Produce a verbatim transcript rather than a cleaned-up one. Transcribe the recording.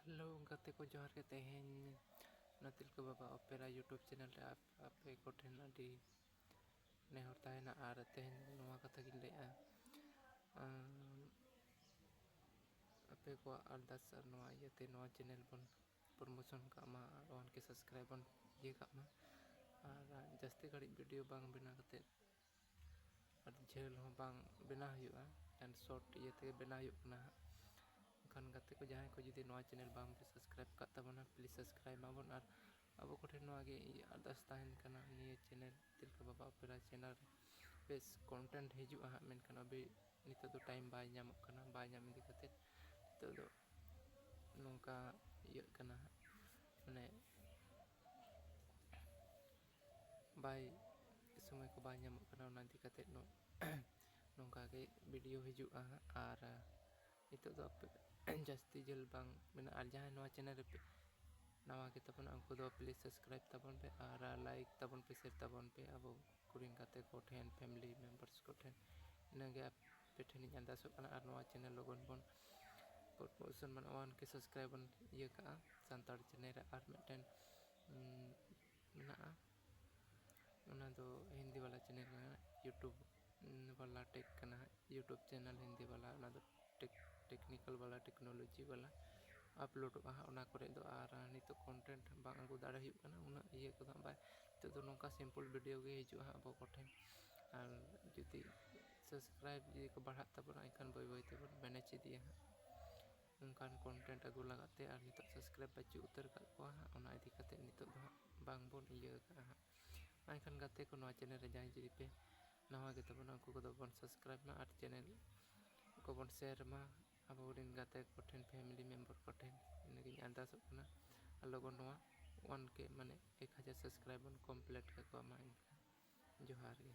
Hello ᱜᱟᱛᱮ ᱠᱚ, ᱡᱚᱦᱟᱨ ᱜᱮ᱾ ᱛᱮᱦᱮᱧ ᱚᱱᱟ ᱛᱤᱞᱠᱟᱹ ᱵᱟᱵᱟ ᱚᱯᱮᱨᱟ YouTube ᱪᱮᱱᱮᱞ ᱨᱮ ᱟᱯ-, ᱟᱯᱮ ᱠᱚᱴᱷᱮᱱ ᱟᱹᱰᱤ ᱱᱮᱦᱚᱨ ᱛᱟᱦᱮᱱᱟ᱾ ᱟᱨ ᱛᱮᱦᱮᱧ ᱱᱚᱣᱟ ᱠᱟᱛᱷᱟ ᱜᱤᱧ ᱞᱟᱹᱭᱮᱜᱼᱟ, ᱟᱢ, ᱟᱯᱮ ᱠᱚᱣᱟᱜ ᱟᱨᱫᱟᱥ ᱟᱨ ᱱᱚᱣᱟ ᱤᱭᱟᱹᱛᱮ ᱱᱚᱣᱟ ᱪᱮᱱᱮᱞ ᱵᱚᱱ ᱯᱨᱳᱢᱳᱥᱚᱱ ᱠᱟᱜ ᱢᱟ ᱟᱨ ᱚᱣᱟᱱ ᱠᱮ ᱥᱟᱵᱥᱠᱨᱟᱭᱤᱵ ᱵᱚᱱ ᱤᱭᱟᱹ ᱠᱟᱜ ᱢᱟ᱾ ᱟᱨ ᱡᱟᱹᱥᱛᱤ ᱜᱷᱟᱹᱲᱤᱡ ᱵᱷᱤᱰᱤᱭᱳ ᱵᱟᱝ ᱵᱮᱱᱟᱣ ᱠᱟᱛᱮᱫ ᱟᱨ ᱡᱷᱟᱹᱞ ᱦᱚᱸ ᱵᱟᱝ ᱵᱮᱱᱟᱣ ᱦᱩᱭᱩᱜᱼᱟ, ᱮᱱᱠᱷᱟᱱ ᱥᱚᱨᱴ ᱤᱭᱟᱹ ᱛᱮᱜᱮ ᱵᱮᱱᱟᱣ ᱦᱩᱭᱩᱜ ᱠᱟᱱᱟ ᱦᱟᱸᱜ᱾ ᱮᱱᱠᱷᱟᱱ ᱜᱟᱛᱮ ᱠᱚ, ᱡᱟᱦᱟᱸᱭ ᱠᱚ ᱡᱩᱫᱤ ᱱᱚᱣᱟ ᱪᱮᱱᱮᱞ ᱵᱟᱝ ᱯᱮ ᱥᱟᱵᱥᱠᱨᱟᱭᱤᱵ ᱠᱟᱜ ᱛᱟᱵᱚᱱᱟ, ᱯᱞᱤᱡᱽ ᱥᱟᱵᱥᱠᱨᱟᱭᱤᱵ ᱢᱟᱵᱚᱱ᱾ ᱟᱨ ᱟᱵᱚ ᱠᱚᱴᱷᱮᱱ ᱱᱚᱣᱟ ᱜᱮ ᱟᱨᱫᱟᱥ ᱛᱟᱦᱮᱱ ᱠᱟᱱᱟ, ᱱᱤᱭᱟᱹ ᱪᱮᱱᱮᱞ ᱛᱤᱞᱠᱟᱹ ᱵᱟᱵᱟ ᱚᱯᱮᱨᱟ ᱪᱮᱱᱮᱞ ᱨᱮ ᱵᱮᱥ ᱠᱚᱱᱴᱮᱱᱴ ᱦᱤᱡᱩᱜᱼᱟ ᱦᱟᱸᱜ, ᱢᱮᱱᱠᱷᱟᱱ ᱟᱵᱚ ᱱᱤᱛᱚᱜ ᱫᱚ ᱴᱟᱭᱤᱢ ᱵᱟᱭ ᱧᱟᱢᱚᱜ ᱠᱟᱱᱟ, ᱵᱟᱭ ᱧᱟᱢ ᱤᱫᱤ ᱠᱟᱛᱮᱫ ᱱᱤᱛᱚᱜ ᱫᱚ ᱱᱚᱝᱠᱟ ᱤᱭᱟᱹᱜ ᱠᱟᱱᱟ ᱦᱟᱸᱜ, ᱢᱟᱱᱮ ᱵᱟᱭ, ᱥᱚᱢᱚᱭ ᱠᱚ ᱵᱟᱭ ᱧᱟᱢᱚᱜ ᱠᱟᱱᱟ, ᱚᱱᱟ ᱤᱫᱤ ᱠᱟᱛᱮᱫ ᱱᱚ-, ᱱᱚᱝᱠᱟ ᱜᱮ ᱵᱷᱤᱰᱤᱭᱳ ᱦᱤᱡᱩᱜᱼᱟ ᱦᱟᱸᱜ᱾ ᱟᱨ ᱱᱤᱛᱚᱜ ᱫᱚ ᱟᱯᱮ ᱡᱟᱹᱥᱛᱤ ᱡᱷᱟᱹᱞ ᱵᱟᱝ ᱢᱮᱱᱟᱜᱼᱟ, ᱟᱨ ᱡᱟᱦᱟᱸᱭ ᱱᱚᱣᱟ ᱪᱮᱱᱮᱞ ᱨᱮᱯᱮ ᱱᱟᱣᱟ ᱜᱮ ᱛᱟᱵᱚᱱᱟ, ᱩᱱᱠᱩ ᱫᱚ ᱯᱞᱤᱡᱽ ᱥᱟᱵᱥᱠᱨᱟᱭᱤᱵ ᱛᱟᱵᱚᱱ ᱯᱮ ᱟᱨ ᱞᱟᱭᱤᱠ ᱛᱟᱵᱚᱱ ᱯᱮ, ᱥᱮᱭᱟᱨ ᱛᱟᱵᱚᱱ ᱯᱮ᱾ ᱟᱵᱚ ᱠᱚᱨᱮᱱ ᱜᱟᱛᱮ ᱠᱚᱴᱷᱮᱱ, ᱯᱷᱮᱢᱤᱞᱤ ᱢᱮᱢᱵᱟᱨᱥ ᱠᱚᱴᱷᱮᱱ, ᱤᱱᱟᱹᱜᱮ ᱟᱯᱮ ᱴᱷᱮᱱᱤᱧ ᱟᱨᱫᱟᱥᱚᱜ ᱠᱟᱱᱟ᱾ ᱟᱨ ᱱᱚᱣᱟ ᱪᱮᱱᱮᱞ ᱞᱚᱜᱚᱱ ᱵᱚᱱ ᱯᱨᱳᱢᱳᱥᱚᱱ, ᱢᱟᱱᱮ ᱚᱣᱟᱱ ᱠᱮ ᱥᱟᱵᱥᱠᱨᱟᱭᱤᱵ ᱵᱚᱱ ᱤᱭᱟᱹ ᱠᱟᱜᱼᱟ ᱥᱟᱱᱛᱟᱲ ᱪᱮᱱᱮᱞ ᱨᱮ᱾ ᱟᱨ ᱢᱤᱫᱴᱮᱱ, ᱩᱸ, ᱢᱮᱱᱟᱜᱼᱟ, ᱚᱱᱟ ᱫᱚ ᱦᱤᱱᱫᱤ ᱵᱟᱞᱟ ᱪᱮᱱᱮᱞ ᱠᱟᱱᱟ, YouTube, ᱩᱸ, ᱵᱟᱞᱟ ᱴᱮᱠ ᱠᱟᱱᱟ, YouTube ᱪᱮᱱᱮᱞ ᱦᱤᱱᱫᱤ ᱵᱟᱞᱟ, ᱚᱱᱟ ᱫᱚ ᱴᱮᱠ-, ᱴᱮᱠᱱᱤᱠᱮᱞ ᱵᱟᱞᱟ, ᱴᱮᱠᱱᱳᱞᱚᱡᱤ ᱵᱟᱞᱟ ᱟᱯᱞᱳᱰᱚᱜᱼᱟ ᱦᱟᱸᱜ᱾ ᱚᱱᱟ ᱠᱚᱨᱮ ᱫᱚ ᱟᱨ ᱱᱤᱛᱚᱜ ᱠᱚᱱᱴᱮᱱᱴ ᱵᱟᱝ ᱟᱹᱜᱩ ᱫᱟᱲᱮ ᱦᱩᱭᱩᱜ ᱠᱟᱱᱟ, ᱩᱱᱟᱹᱜ ᱤᱭᱟᱹ ᱠᱚᱫᱚ ᱦᱟᱸᱜ ᱵᱟᱭ, ᱱᱤᱛᱚᱜ ᱫᱚ ᱱᱚᱝᱠᱟ ᱥᱤᱢᱯᱚᱞ ᱵᱷᱤᱰᱤᱭᱳ ᱜᱮ ᱦᱤᱡᱩᱜᱼᱟ ᱦᱟᱸᱜ ᱟᱵᱚ ᱠᱚᱴᱷᱮᱱ᱾ ᱟᱨ ᱡᱩᱫᱤ ᱥᱟᱵᱥᱠᱨᱟᱭᱤᱵ ᱡᱩᱫᱤ ᱠᱚ ᱵᱟᱲᱦᱟᱜ ᱛᱟᱵᱚᱱᱟ, ᱮᱱᱠᱷᱟᱱ ᱵᱟᱹᱭ ᱵᱟᱹᱭ ᱛᱮᱵᱚᱱ ᱢᱮᱱᱮᱡᱽ ᱤᱫᱤᱭᱟ ᱦᱟᱸᱜ ᱚᱱᱠᱟᱱ ᱠᱚᱱᱴᱮᱱᱴ ᱟᱹᱜᱩ ᱞᱟᱜᱟᱫ ᱛᱮ᱾ ᱟᱨ ᱱᱤᱛᱚᱜ ᱥᱟᱵᱥᱠᱨᱟᱭᱤᱵ ᱵᱟᱹᱪᱩᱜ ᱩᱛᱟᱹᱨ ᱟᱠᱟᱫ ᱠᱚᱣᱟ ᱦᱟᱸᱜ, ᱚᱱᱟ ᱤᱫᱤ ᱠᱟᱛᱮᱫ ᱱᱤᱛᱚᱜ ᱫᱚ ᱦᱟᱸᱜ ᱵᱟᱝ ᱵᱚᱱ ᱤᱭᱟᱹ ᱟᱠᱟᱫᱼᱟ ᱦᱟᱸᱜ᱾ ᱢᱟ ᱮᱱᱠᱷᱟᱱ ᱜᱟᱛᱮ ᱠᱚ, ᱱᱚᱣᱟ ᱪᱮᱱᱮᱞ ᱨᱮ ᱡᱟᱦᱟᱸᱭ ᱡᱩᱫᱤ ᱯᱮ ᱱᱟᱣᱟ ᱜᱮ ᱛᱟᱵᱚᱱᱟ, ᱩᱱᱠᱩ ᱠᱚᱫᱚ ᱵᱚᱱ ᱥᱟᱵᱥᱠᱨᱟᱭᱤᱵ ᱢᱟ ᱟᱨ ᱪᱮᱱᱮᱞ ᱠᱚᱵᱚᱱ ᱥᱮᱭᱟᱨ ᱢᱟ ᱟᱵᱚᱨᱮᱱ ᱜᱟᱛᱮ ᱠᱚᱴᱷᱮᱱ, ᱯᱷᱮᱢᱤᱞᱤ ᱢᱮᱢᱵᱟᱨ ᱠᱚᱴᱷᱮᱱ᱾ ᱤᱱᱟᱹᱜᱤᱧ ᱟᱨᱫᱟᱥᱚᱜ ᱠᱟᱱᱟ᱾ ᱟᱨ ᱞᱚᱜᱚᱱ ᱱᱚᱣᱟ ᱚᱣᱟᱱ ᱠᱮ, ᱢᱟᱱᱮ ᱮᱠ ᱦᱟᱡᱟᱨ ᱥᱟᱵᱥᱠᱨᱟᱭᱤᱵ ᱵᱚᱱ ᱠᱚᱢᱯᱞᱤᱴ ᱠᱟᱠᱚᱣᱟ᱾ ᱢᱟ ᱮᱱᱠᱷᱟᱱ ᱡᱚᱦᱟᱨ ᱜᱮ᱾